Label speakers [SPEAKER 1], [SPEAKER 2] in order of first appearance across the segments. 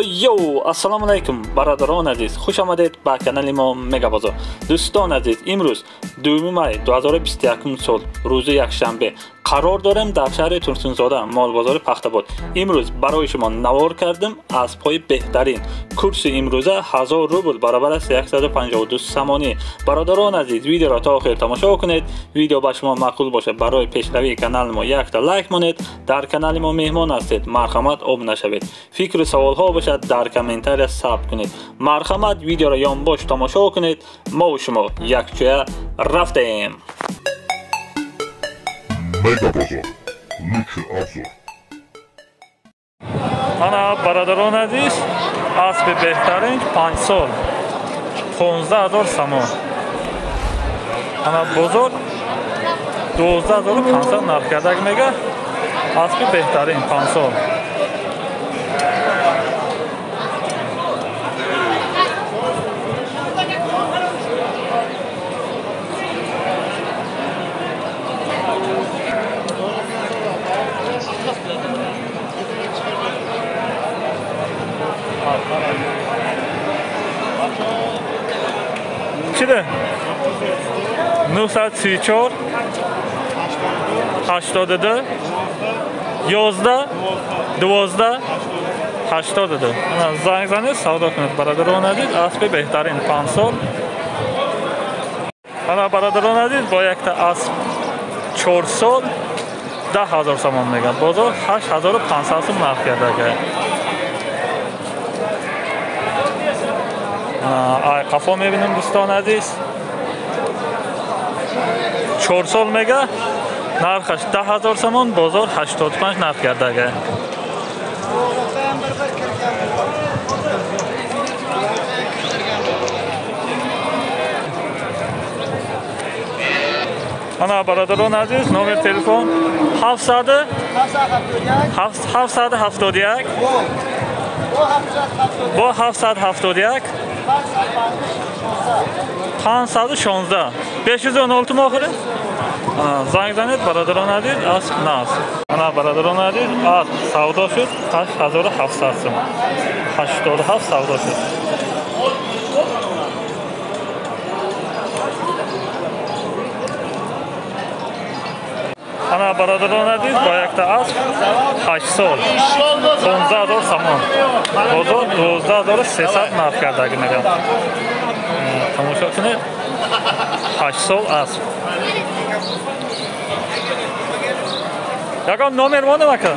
[SPEAKER 1] Йоу, ассалому алайкум, бародарон азиз, хуш омадед ба канали мо Мегабозор. Дӯстон азиз, имрӯз 2 май 2021 сол, рӯзи якшанбе, қарор дорем дар шаҳри Турсунзода, молбозори Пахтабод. Имрӯз барои шумо навор кардем аспҳои беҳтарин. Курси имрӯза 1000 рубл баробар аст 152 сомонӣ. Бародарон азиз, видеоро то охир тамошо кунед. Видео ба шумо маъқул бошад, барои пешравии канали мо якта лайк монед. Дар канали мо меҳмон ҳастед, марҳамат об нашавед. Фикру саволҳо бошад дар комментария сабт кунед. Марҳамат видеоро ёнбош тамошо кунед. Мо шумо якҷоя рафтем.
[SPEAKER 2] Мегабозор. Лучший обзор.
[SPEAKER 1] Ана бародарон азиз, аспи беҳтарин 5 сол 15,000 сомон. Ана бозор 12,500 нарх кардак мега. Аспи беҳтарин 5 сол. Чиде? 934 82 11 12 82. Занг занед, савдо кунед. Бародарон азиз, аспи беҳтарин 5 сол. Ана бародарон азиз, бо якта асп 4 сол 10,000 сомон мегӯяд. Бозор 8,500 сом нарх кардага. Ай қафо мебинем дӯстон азиз. 4 сол мега, нархаш 10,000 сомон, бозор 85 нарх кардага. Ана бародарон азиз, номер телефон 771 бо 771 516 516 охири. Занг занед бародарон азиз, асп наз. Ана бародарон азиз, асп савдо шуд 8700 сом. 87 савдо шуд. Ана бародарон азиз, бо якта асп 8 сол 15,000 сомон. Бозор 12300 нарх кардаги мегӯям. Тамошо кунед. 8 сол асп. Ягон номер монем ака?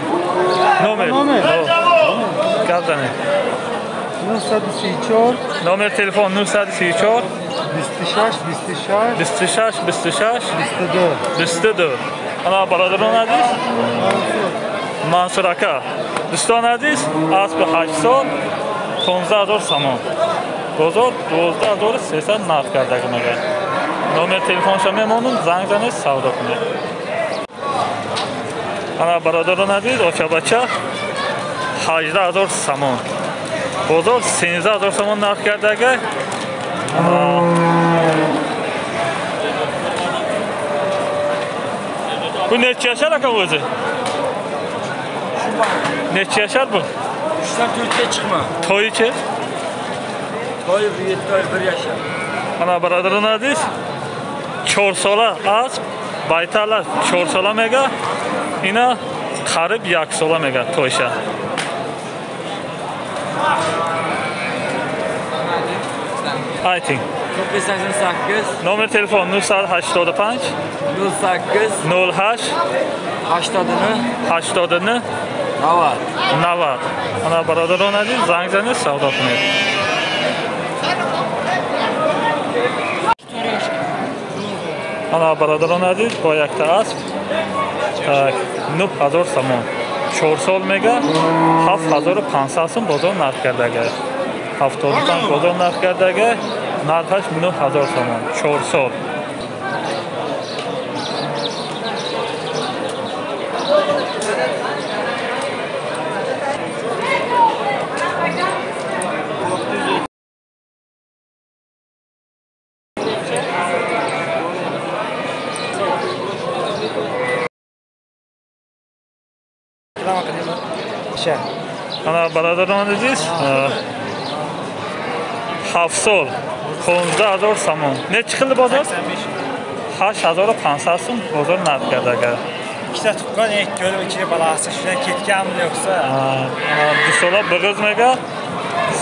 [SPEAKER 1] Номер. Гап занед.
[SPEAKER 3] 934.
[SPEAKER 1] Номер телефон 934
[SPEAKER 3] 26 26
[SPEAKER 1] 26 26
[SPEAKER 3] 22
[SPEAKER 1] 22. Ана бародарон азиз, Мансур ака. Дӯстон азиз, асп 8 сол 15,000 сомон. Бозор 12300 нарх кардаги мегӯяд. Номер телефонша мемонам, занг занед, савдо кунед. Ана бародарон азиз, очабача 18,000 сомон. Бозор 13,000 сомон нарх кардага. Bu neçə yaşar aka o'zi? Neçə yaşar bu?
[SPEAKER 4] 3-dən 4-ə çıxma.
[SPEAKER 1] Toyi-chi?
[SPEAKER 4] Toyi 7 oy 1 yaşar.
[SPEAKER 1] Ana бародарон азиз, 4 сола асп, байтала 4 сола мега, ина қариб 1 сола мега тойша. Айтинг.
[SPEAKER 4] 988.
[SPEAKER 1] Номер телефон 985
[SPEAKER 4] 08
[SPEAKER 1] 08
[SPEAKER 4] 89
[SPEAKER 1] 89
[SPEAKER 4] 90
[SPEAKER 1] 90. Ана бародарон азиз, занг занед, савдо кунед. Ана бародарон азиз, бо якта асп 9000 сомон. 4 сол мега, 7500 сом бозор нарх кардага. 75 бозор нарх кардага. Нархаш 9000 сомон. 4 сол. Ана бародарон азиз, 7 сол 15000 сомон. Нечи хил бозор? 8500 сом бозор нарх карда.
[SPEAKER 3] Ikkita tuqqan, ikki o'lib, ikkita balasi shundan ketganmi yo'qsa?
[SPEAKER 1] Ду сола бигиз мега,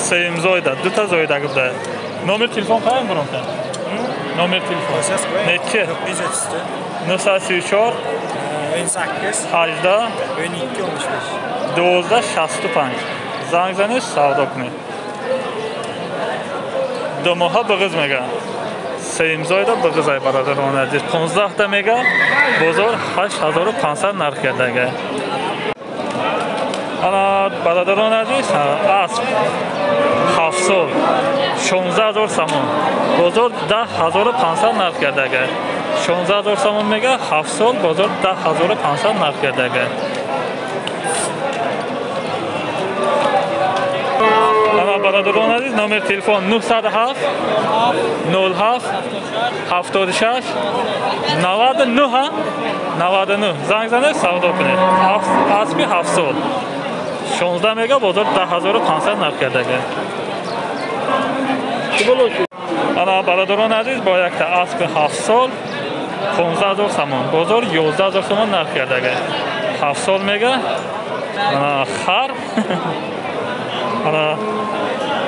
[SPEAKER 1] сеюм зоида, дута зоида гибда. Номер телефон қаям буромта? Номер телефон. Nechi? 934
[SPEAKER 3] 18
[SPEAKER 1] 18
[SPEAKER 3] 12 15
[SPEAKER 1] 12 65. Занг занед, савдо кунед. Ду моҳа бигиз мега. Сеюм зоида бигизай бародарон азиз. 15 та мега, бозор 8500 нарх кардага. Ана бародарон азиз, асп 7 сол 16000 сомон. Бозор 10500 нарх кардага. 16000 сомон мега, 7 сол бозор 10500 нарх кардага. Ана бародарон азиз, номер телефон 907 07 76 99 99. Занг занед, савдо кунед. Аспи 7 сол 16 мега, бозор 10500 нарх кардага. Ана бародарон азиз, бо якта аспи 7 сол 15000 сомон. Бозор 11000 сомон нарх кардага. 7 сол мега. Ана хар. Ана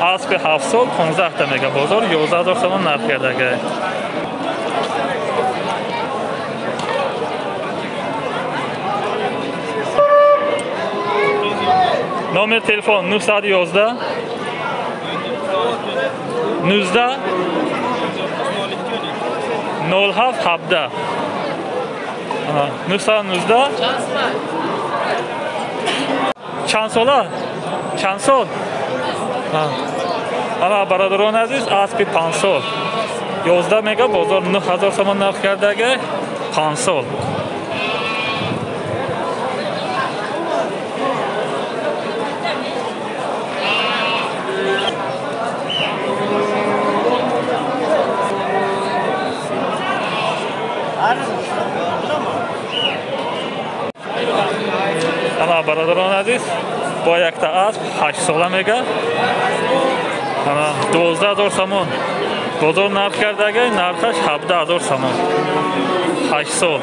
[SPEAKER 1] аспи 7 сол 15 та мега, бозор 11000 сомон нарх кардага. Номер телефон 911 19 07 17. 919. Чанд сола? Чанд сол? Ана бародарон азиз, аспи 5 сол 11 мега, бозор 9000 сомон нарх кардага, 5 сол. Ана бародарон азиз, бо якта асп 8 сола мега. Ана 12000 сомон. Бозор нарх кардага, нархаш 17000 сомон. 8 сол.